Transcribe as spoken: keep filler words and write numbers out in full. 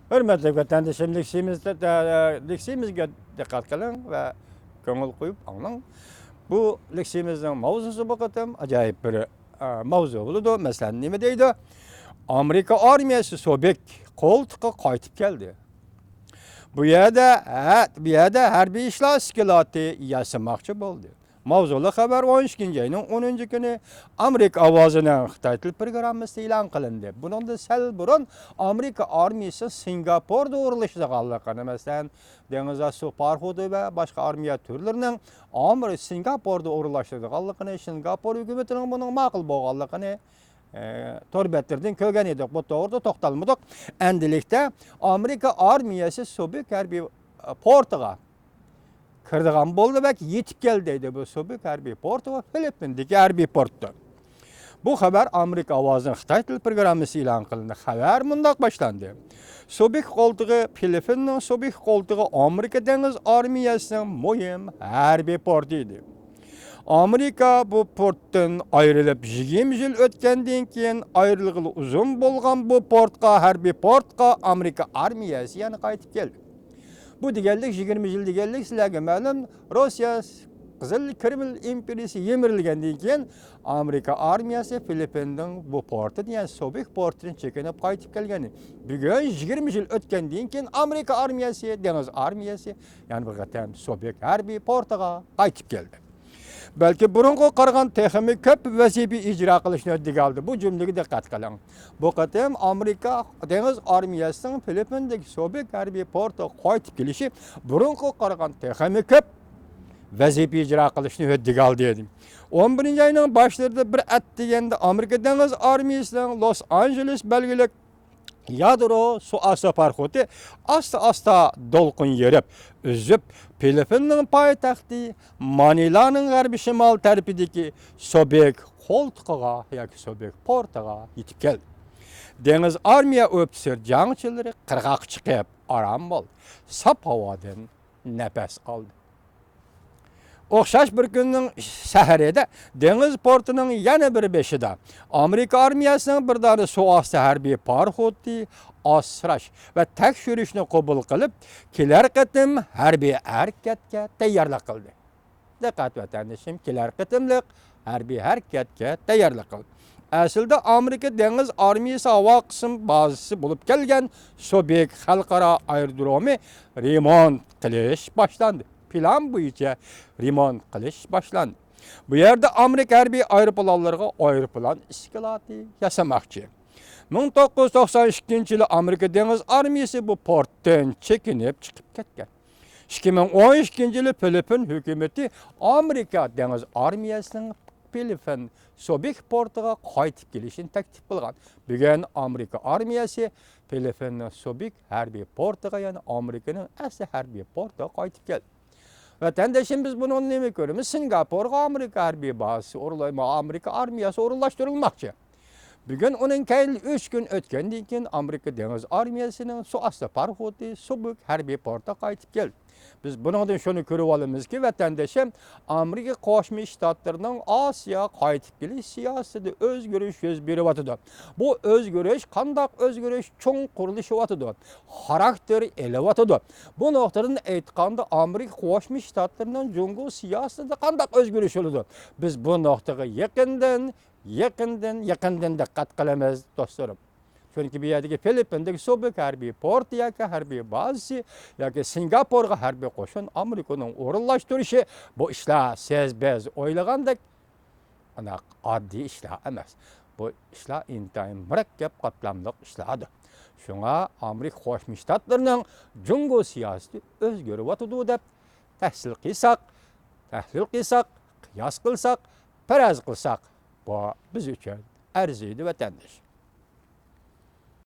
ھۆرمەتلىك ۋەتەندىشىم، لېكسىيىمىزدە، لېكسىيىمىزگە دىققەت قىلىڭ ۋە كۆڭۈل قويۇپ ئاڭلاڭ. بۇ لېكسىيىمىزنىڭ ماۋزۇسى بۇ قېتىم ئاجايىپ بىر، ئە، ماۋزۇ بولىدۇ. مەسىلەن، نېمە دەيدۇ؟ ئامېرىكا ئارمىيەسى سوبېك قولتۇقىغا قايتىپ كەلدى. بۇ يەردە، ھە، بۇ يەردە ھەربىي ئىشلار ئىسكىلاتى ياسىماقچى بولدى. ماۋزۇلۇق خەۋەر ئون ئىككىنچى ئاينىڭ ئونىنچى كۈنى ئامېرىكا ئاۋازىنىڭ خىتاي تىل پروگراممىسىدا ئېلان قىلىندى. بۇنىڭدىن سەل بۇرۇن ئامېرىكا ئارمىيىسى سىنگاپوردا ئورۇنلىشىدىغانلىقىنى، مەسىلەن، دېڭىز ئاستى سۇ پاراخوتى ۋە باشقا ئارمىيە تۈرلىرىنىڭ ئامېرىكا سىنگاپوردا ئورۇنلاشتۇرىدىغانلىقىنى، سىنگاپور ھۆكۈمىتىنىڭ بۇنىڭغا ماقۇل بولغانلىقىنى، ئە، تور بەتلىرىدىن كۆرگەن ئىدۇق. بۇ توغرىدا توختالمىدۇق. ئەمدىلىكتە ئامېرىكا ئارمىيەسى سوبېك ھەربىي، ئە، پورتىغا كىرىدىغان بولدى ۋە يېتىپ كەلدى دەيدۇ. بۇ سوبېك ھەربىي پورتى ۋە فىلىپپىندىكى ھەربىي پورتتۇر. بۇ خەۋەر ئامېرىكا ئاۋازىنىڭ خىتاي تىل پروگراممىسى ئېلان قىلىندى. خەۋەر مۇنداق باشلاندى. سوبېك قولتۇقى، فىلىپپىننىڭ سوبېك قولتۇقى ئامېرىكا دېڭىز ئارمىيەسىنىڭ مۇھىم ھەربىي پورتى ئىدى. ئامېرىكا بۇ پورتتىن ئايرىلىپ يىگىرمە يىل ئۆتكەندىن كېيىن، ئايرىلغىلى ئۇزۇن بولغان بۇ پورتقا، ھەربىي پورتقا ئامېرىكا ئارمىيەسى يەنە قايتىپ كەلدى. بۇ دېگەنلىك، يىگىرمە يىل دېگەنلىك سىلەرگە مەلۇم، روسىيە قىزىل كرېمل ئىمپېرىيىسى يىمىرىلگەندىن كېيىن، ئامېرىكا ئارمىيەسى فىلىپپىننىڭ بۇ پورتىدىن، يەنى سوبېك پورتىدىن چېكىنىپ قايتىپ كەلگەن. بۈگۈن يىگىرمە يىل ئۆتكەندىن كېيىن، ئامېرىكا ئارمىيەسى، دېڭىز ئارمىيەسى يەنە بىر قېتىم سوبېك ھەربىي پورتىغا قايتىپ كەلدى. بەلكى بۇرۇنقىغا قارىغان تېخىمۇ كۆپ ۋەزىپە ئىجرا قىلىشنى ھۆددىگە ئالدى. بۇ جۈملىگە دىققەت قىلىڭ. بۇ قېتىم ئامېرىكا دېڭىز ئارمىيەسىنىڭ فىلىپپىندىكى سوبېك ھەربىي پورتىغا قايتىپ كېلىشى بۇرۇنقىغا قارىغان تېخىمۇ كۆپ ۋەزىپە ئىجرا قىلىشنى ھۆددىگە ئالدى. ئون بىرىنچى ئاينىڭ باشلىرىدا بىر ئەتىگەندە ئامېرىكا دېڭىز ئارمىيەسىنىڭ لوس ئانژېلېس بەلگىلىك يادرو سۇ ئاستى پاراخوتى ئاستا-ئاستا دولقۇن يېرىپ، ئۈزۈپ، فىلىپپىننىڭ پايتەختى مانىلانىڭ غەربىي شىمال تەرىپىدىكى سوبېك قولتۇقىغا ياكى سوبېك پورتىغا يېتىپ كەلدى. دېڭىز ئارمىيە ئوفىتسېر جەڭچىلىرى قىرغاققا چىقىپ، ئارام ئالدى. ساپ ھاۋادىن نەپەس ئالدى. ئوخشاش بىر كۈننىڭ سەھىرىدە دېڭىز پورتىنىڭ يەنە بىر بېشىدا ئامېرىكا ئارمىيەسىنىڭ بىر دانە سۇ ئاستى ھەربىي پاراخوتى ئاسراش ۋە تەكشۈرۈشنى قوبۇل قىلىپ، كېلەر قېتىم ھەربىي ھەرىكەتكە تەييارلىق قىلدى. دىققەت ۋەتەندىشىم، كېلەر قېتىملىق ھەربىي ھەرىكەتكە تەييارلىق قىلدى. ئەسلىدە ئامېرىكا دېڭىز ئارمىيەسى ھاۋا قىسىم بازىسى بولۇپ كەلگەن سوبېك خەلقئارا ئايرودرومى رېمونت قىلىش باشلاندى. پىلان بويىچە رېمونت قىلىش باشلاندى. بۇ يەردە ئامېرىكا ھەربىي ئايروپىلانلىرىغا ئايروپىلان ئىسكىلاتى ياسىماقچى. مىڭ توققۇز يۈز توقسان ئىككىنچى يىلى ئامېرىكا دېڭىز ئارمىيەسى بۇ پورتتىن چېكىنىپ چىقىپ كەتكەن. ئىككى مىڭ ئون ئىككىنچى يىلى فىلىپپىن ھۆكۈمىتى ئامېرىكا دېڭىز ئارمىيەسىنىڭ فىلىپپىن سوبېك پورتىغا قايتىپ كېلىشىنى تەكلىپ قىلغان. بۈگۈن ئامېرىكا ئارمىيەسى فىلىپپىننىڭ سوبېك ھەربىي پورتىغا، يەنى ئامېرىكىنىڭ ئەسلى ھەربىي پورتىغا قايتىپ كەلدى. ۋەتەندىشىم، بىز بۇنىڭدىن نېمە كۆرىمىز؟ سىنگاپورغا ئامېرىكا ھەربىي بازىسى ئورۇنلايما-، ئامېرىكا ئارمىيەسى ئورۇنلاشتۇرۇلماقچى. بۈگۈن ئۇنىڭ كەينىدىن ئۈچ كۈن ئۆتكەندىن كېيىن ئامېرىكا دېڭىز ئارمىيەسىنىڭ سۇ ئاستى پاراخوتى سوبېك ھەربىي پورتىغا قايتىپ كەلدى. بىز بۇنىڭدىن شۇنى كۆرۈۋالىمىزكى، ۋەتەندىشىم، ئامېرىكا قوشما شتاتلىرىنىڭ ئاسىيا قايتىپ كېلىش سىياسىتىدە ئۆزگىرىش يۈز بېرىۋاتىدۇ. بۇ ئۆزگىرىش قانداق ئۆزگىرىش؟ چوڭقۇرلىشىۋاتىدۇ، خاراكتېر ئېلىۋاتىدۇ. بۇ نۇقتىدىن ئېيتقاندا، ئامېرىكا قوشما شتاتلىرىنىڭ جۇڭگو سىياسىتىدە قانداق ئۆزگىرىش بولىدۇ؟ بىز بۇ نۇقتىغا يېقىندىن، يېقىندىن، يېقىندىن دىققەت قىلىمىز، دوستلىرىم. چۈنكى بۇ يەردىكى فىلىپپىندىكى سوبېك ھەربىي پورتى ياكى ھەربىي بازىسى ياكى سىنگاپورغا ھەربىي قوشۇن ئامېرىكىنىڭ ئورۇنلاشتۇرۇشى، بۇ ئىشلار سىز بىز ئويلىغاندەك ئانداق ئاددىي ئىشلار ئەمەس. بۇ ئىشلار ئىنتايىن مۇرەككەپ قاتلاملىق ئىشلاردۇر. شۇڭا ئامېرىكا قوشما شتاتلىرىنىڭ جۇڭگو سىياسىتى ئۆزگىرىۋاتىدۇ دەپ تەھلىل قىلساق، تەھلىل قىلساق، قىياس قىلساق، پەرەز قىلساق، بۇ بىز ئۈچۈن ئەرزىيدۇ، ۋەتەنداش.